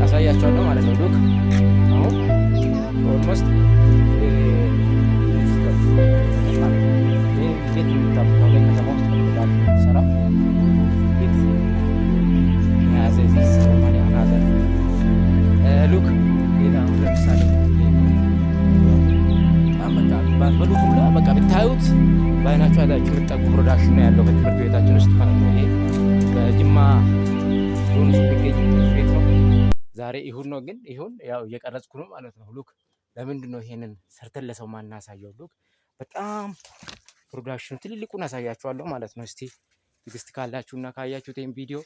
አሳያችኋለሁ ማለት ነው። Look፣ አሁን almost ቤት የሚታወቀው ከተማ ውስጥ ነው ሰራ ቤት የያዘ። Another look፣ ሌላ አሁን ለምሳሌ በጣም በቃ ባትበሉት ሁላ በቃ ብታዩት በአይናችሁ አይታችሁ የምትጠጉ production ነው ያለው በትምህርት ቤታችን ውስጥ ማለት ነው። ይሄ በጅማ ዞን ውስጥ የሚገኝ ትምህርት ቤት ነው። ዛሬ ይሁን ነው ግን ይሁን ያው እየቀረጽኩ ነው ማለት ነው። Look፣ ለምንድን ነው ይሄንን ሰርተን ለሰው ማናሳየው? Look፣ በጣም production ኑ ትልልቁን አሳያችኋለሁ ማለት ነው። እስቲ ትዕግስት ካላችሁና ካያችሁት ይሄን ቪዲዮ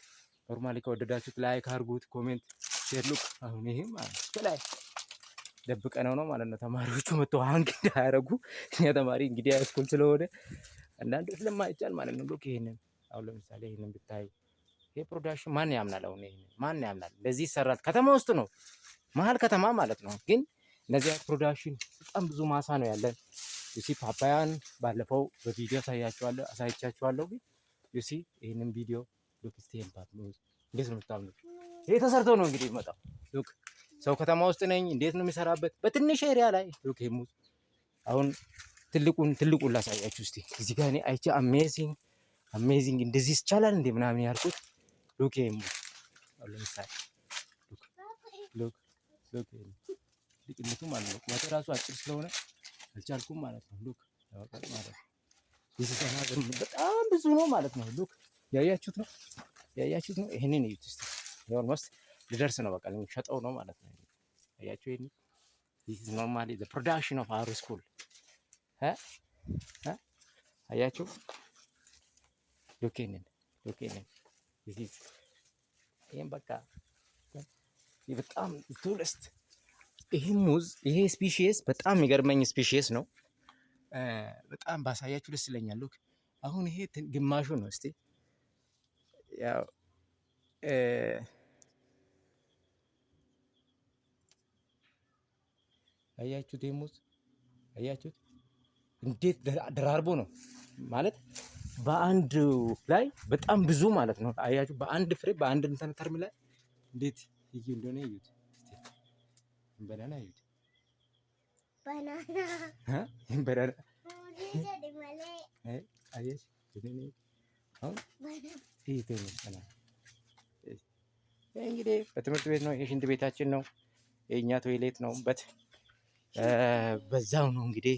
normally ከወደዳችሁት like አድርጉት፣ comment፣ share። Look፣ አሁን ይሄ ማለት ላይ ደብቀነው ነው ማለት ነው። ተማሪዎቹ መጥተው hang እንዳያረጉ፣ እኛ ተማሪ እንግዲህ high school ስለሆነ አንዳንዱ ስለማይቻል ማለት ነው። Look፣ ይሄንን አሁን ለምሳሌ ይሄንን ብታዩ ይሄ production ማን ያምናል? አሁን ይሄንን ማን ያምናል? እንደዚህ ይሰራል። ከተማ ውስጥ ነው፣ መሀል ከተማ ማለት ነው። ግን እነዚህ production በጣም ብዙ ማሳ ነው ያለን። You see፣ ፓፓያን ባለፈው በቪዲዮ አሳያችኋለሁ አሳይቻችኋለሁ። ግን you see ይሄንን ቪዲዮ፣ look እስቲ፣ ይሄን part እንዴት ነው የምታምኑት? ይሄ ተሰርቶ ነው እንግዲህ የሚመጣው። Look፣ ሰው ከተማ ውስጥ ነኝ እንዴት ነው የሚሰራበት? በትንሽ area ላይ። Look፣ ይሄ ሙዝ አሁን ትልቁን ትልቁን ላሳያችሁ እስቲ። እዚህ ጋር እኔ አይቼ amazing amazing እንደዚህ ይቻላል እንዴ ምናምን ያልኩት። Look፣ ይሄ ሙዝ አሁን ለምሳሌ look look look፣ ትልቅነቱ ማለት ነው። ቁመቱ ራሱ አጭር ስለሆነ አልቻልኩም ማለት ነው። Look ማለት ነው። በጣም ብዙ ነው ማለት ነው። Look፣ ያያችሁት ነው፣ ያያችሁት ነው። ይሄንን እዩት እስቲ። Almost ሊደርስ ነው፣ በቃ ሸጠው ነው ማለት ነው። ያያችሁ ይሄን፣ this is normally the production of our school። እ እ አያችሁ፣ look ይሄንን፣ look ይሄንን፣ this is ይሄን በቃ በጣም tallest። ይሄ ሙዝ፣ ይሄ species በጣም የሚገርመኝ species ነው። በጣም ባሳያችሁ ደስ ይለኛል። Look፣ አሁን ይሄ ግማሹ ነው። እስቲ ያው አያችሁት? ይሄ ሙዝ አያችሁት? እንዴት ደራርቦ ነው ማለት በአንድ ላይ በጣም ብዙ ማለት ነው። አያችሁ? በአንድ ፍሬ፣ በአንድ እንትን term ላይ እንዴት እዩ እንደሆነ እዩት። Banana እዩት። Banana. Banana አየሽ? አሁን ይሄ እንግዲህ በትምህርት ቤት ነው። የሽንት ቤታችን ነው። የእኛ toilet ነው። But በዛው ነው እንግዲህ።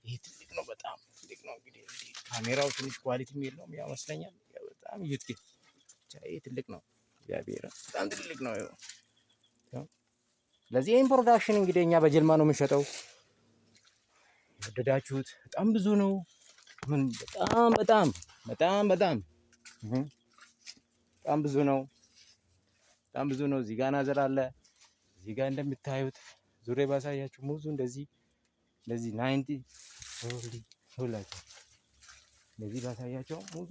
ይሄ ትልቅ ነው፣ በጣም ትልቅ ነው። እንግዲህ ካሜራው ትንሽ quality የለውም ያው መስለኛል። በጣም እዩት ግን ብቻ ይሄ ትልቅ ነው። እግዚአብሔር በጣም ትልቅ ነው። ስለዚህ ይህን production እንግዲህ እኛ በጅምላ ነው የምንሸጠው። ወደዳችሁት? በጣም ብዙ ነው። ምን በጣም በጣም በጣም በጣም በጣም ብዙ ነው። በጣም ብዙ ነው። እዚህ ጋር another አለ። እዚህ ጋር እንደምታዩት ዙሬ ባሳያችሁ ሙዙ እንደዚህ እንደዚህ 90 ሁላችሁ እንደዚህ ባሳያቸው ሙዙ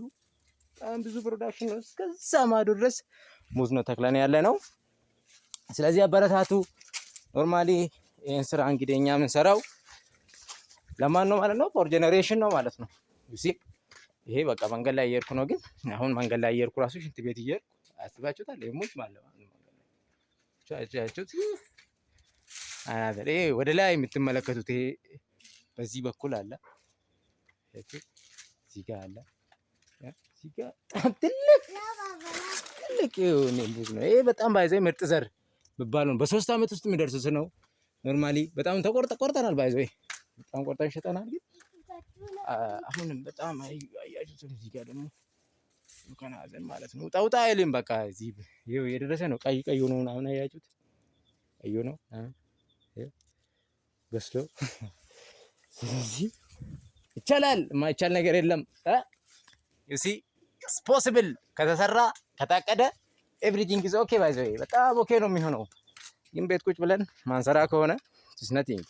በጣም ብዙ production ነው። እስከዛ ማዶ ድረስ ሙዝ ነው ተክለን ያለ ነው። ስለዚህ አበረታቱ። Normally ይህን ስራ እንግዲህ እኛ የምንሰራው ለማን ነው ማለት ነው? For generation ነው ማለት ነው። You see፣ ይሄ በቃ መንገድ ላይ እየሄድኩ ነው፣ ግን አሁን መንገድ ላይ እየሄድኩ ራሱ ሽንት ቤት እየሄድኩ አስባችሁታል? ይሄ ሙዝ ማለት ነው። አያችሁት? ይሄ ወደ ላይ የምትመለከቱት ይሄ በዚህ በኩል አለ፣ እዚህ ጋር አለ። እዚህ ጋር በጣም ትልቅ ትልቅ የሆነ ሙዝ ነው። ይሄ በጣም by the way ምርጥ ዘር የሚባለው ነው። በ3 ዓመት ውስጥ የሚደርሱት ነው። Normally በጣም ተቆርጠ ቆርጠናል። By the way በጣም ቆርጠን ሸጠናል። ግን አሁንም በጣም አያችሁት። እዚህ ጋር ደግሞ ከናዘን ማለት ነው። ውጣ ውጣ አይልም። በቃ እዚህ ይኸው የደረሰ ነው። ቀይ ቀይ ነው ምናምን አያችሁት? ቀይ ነው በስሎ። ስለዚህ ይቻላል። የማይቻል ነገር የለም። You see፣ possible ከተሰራ ከታቀደ everything is okay። By the way በጣም okay ነው የሚሆነው። ግን ቤት ቁጭ ብለን ማንሰራ ከሆነ it's nothing።